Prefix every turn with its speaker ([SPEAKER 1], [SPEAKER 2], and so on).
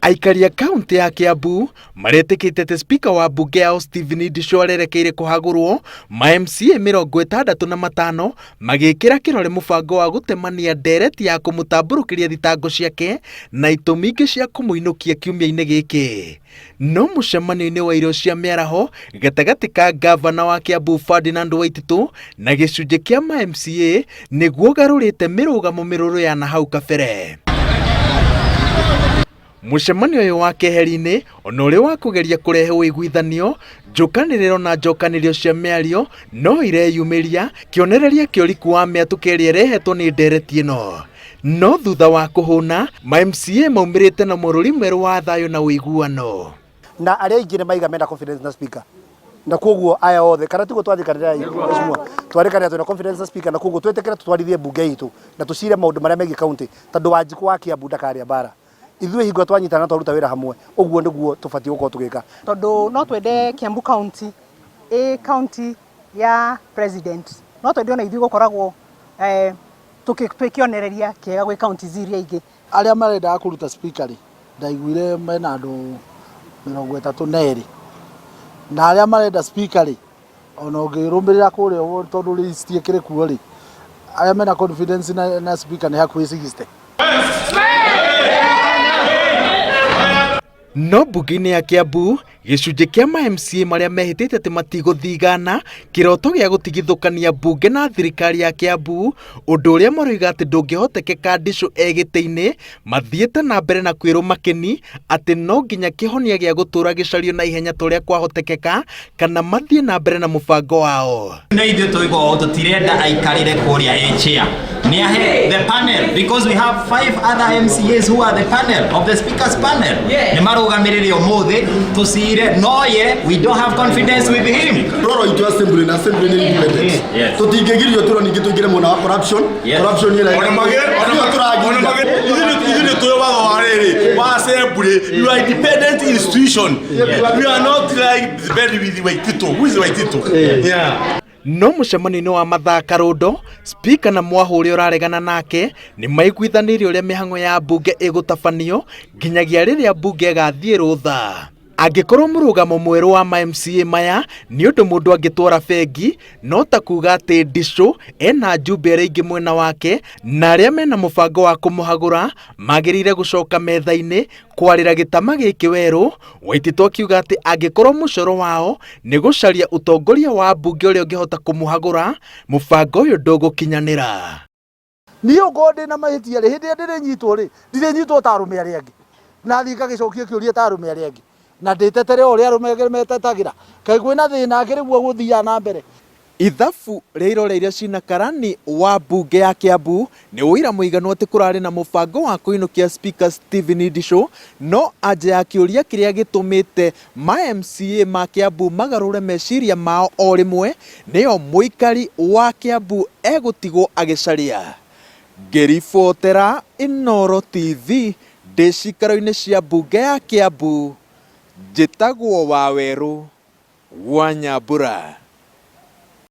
[SPEAKER 1] Aikari a kaunti ya Kiambu maretĩkĩte atĩ spika wa mbunge yao Stephen Ndisho arerekeire kũhagũrwo ma MCA 65 magĩkĩra kĩrore mũbango wa gũtemania ndereti ya kũmũtambũrũkĩria thitango ciake na itũmi ingĩ cia kũmũinũkia kiumia-inĩ gĩkĩ. No mũcemanio-inĩ wa irio cia mĩaraho gatagatĩ ka ngavana wa Kiambu Ferdinand Waititu na gĩcunjĩ kĩa ma MCA nĩguo garũrĩte mĩrũgamo mĩrũrũ ya na hau kabere. Mũcemanio ũyũ wa keheri-inĩ ona ũrĩ wa kũgeria kũrehe ũiguithanio, njũkanĩrĩro na njokanĩrio cia mĩario no ireyumĩria, kĩonereria kĩa ũriku wa mĩatũka ĩrĩa ĩrehetwo nĩ ndereti ĩno. No thutha wa kũhũna, ma MCA maumĩrĩte na mũrũri mwerũ wa thayũ na ũiguano.
[SPEAKER 2] Na arĩa aingĩ nĩ maiga mena confidence na speaker na koguo aya othe kana tiguo twathikanĩra mheshimiwa twarĩkanĩra twĩna confidence na speaker na koguo twĩtĩkĩre tũtwarithie mbunge itũ na tũcire maũndũ marĩa megiĩ county tondũ Wanjikũ wa Kiambu ndakarĩa mbara ithuĩ hingo twanyitana na twaruta wĩra hamwe ũguo nĩguo tũbatiĩ gũkorwo tũgĩka.
[SPEAKER 3] Tondũ no twende Kiambu County ĩ county ya president no twende ona ithuĩ gũkoragwo eh, twĩ kĩonereria kĩega gwĩ counties iria ingĩ.
[SPEAKER 4] Arĩa marendaga kũruta speaker rĩ, ndaiguire mena andũ 32 na arĩa marenda speaker rĩ, ona ũngĩrũmĩrĩra kũrĩa ũguo tondũ list ĩkĩrĩ kuo rĩ, arĩa mena confidence na speaker nĩ hakuhĩ 60.
[SPEAKER 1] No mbunge-inĩ ya Kiambu, gĩcunjĩ kĩa ma MCA marĩa mehĩtĩte atĩ matigũthigana kĩroto gĩa gũtigithũkania mbunge na thirikari ya Kiambu, ũndũ ũrĩa maroiga atĩ ndũngĩhotekeka Ndicũ e gĩtĩ-inĩ, mathiĩte na mbere na kwĩrũma kĩni atĩ no nginya kĩhonia gĩa gũtũũra gĩcario na ihenya ta ũrĩa kwahotekeka kana mathiĩ na mbere na mũbango wao.
[SPEAKER 5] Na ithuĩ tũiga ũũ tũtirenda aikarĩre kũrĩa ĩ chair nĩ ahe the panel because we have five other MCAs who are the panel of the speakers panel nĩ marũgamĩrĩre ũmũthĩ tũcire no ye we don't have confidence with him.
[SPEAKER 6] Roro itũ assembly na assembly nĩ independent. Tũtingĩgirio tũro ningĩ tũingĩre mwena wa corruption. Corruption ĩrĩa
[SPEAKER 7] Ona mage ona mage ona mage ithuĩ nĩ tũĩ watho wa rĩrĩ wa assembly. You are independent institution. We are not like bed with Waititu. Who is Waititu? Yeah.
[SPEAKER 1] No mũcemanio-inĩ wa mathaa karũndo, spika na mwahũ ũrĩa ũraregana nake nĩ maiguithanĩirie ũrĩa mĩhang'o ya mbunge ĩgũtabanio nginyagia rĩrĩa mbunge ĩgathiĩ rũtha. Angĩkorwo mũrũgamo mwerũ wa ma MCA maya nĩ ũndũ mũndũ angĩtwara bengi, no ta kuga atĩ Ndicũ ena njumbe arĩa aingĩ mwena wake na arĩa mena mũbango wa kũmũhagũra magĩrĩire gũcoka metha-inĩ kwarĩra gĩtama gĩkĩ werũ, Waitĩtũ akiuga atĩ angĩkorwo mũcoro wao nĩ gũcaria ũtongoria wa mbunge ũrĩa ũngĩhota kũmũhagũra, mũbango ũyũ ndũgũkinyanĩra.
[SPEAKER 4] Niĩ okorwo ndĩna mahĩtia rĩ, hĩndĩ ĩrĩa ndĩrĩnyitwo rĩ, ndirĩnyitwo ta arũme arĩa angĩ, na thiĩ ngagĩcokie kĩũria ta arũme arĩa angĩ, na ndĩtetere o ũrĩa arũme angĩ metetagĩra. Kaĩ kwĩna thĩna akĩrĩ guo gũthiaga na mbere?
[SPEAKER 1] Ithabu rĩa irore iria cina karani wa mbunge ya Kiambu nĩ ũira mũiganu atĩ kũrarĩ na mũbango wa kũinũkia Speaker Stephen Ndicũ, no anja ya kĩũria kĩrĩa gĩtũmĩte ma MCA ma Kiambu magarũre meciria mao o rĩmwe nĩyo mũikari wa Kiambu egũtigwo agĩcaria. Ngĩribotera Inooro TV ndĩ cikaro-inĩ cia mbunge ya Kiambu, njĩtagwo Wawerũ wa Nyambura.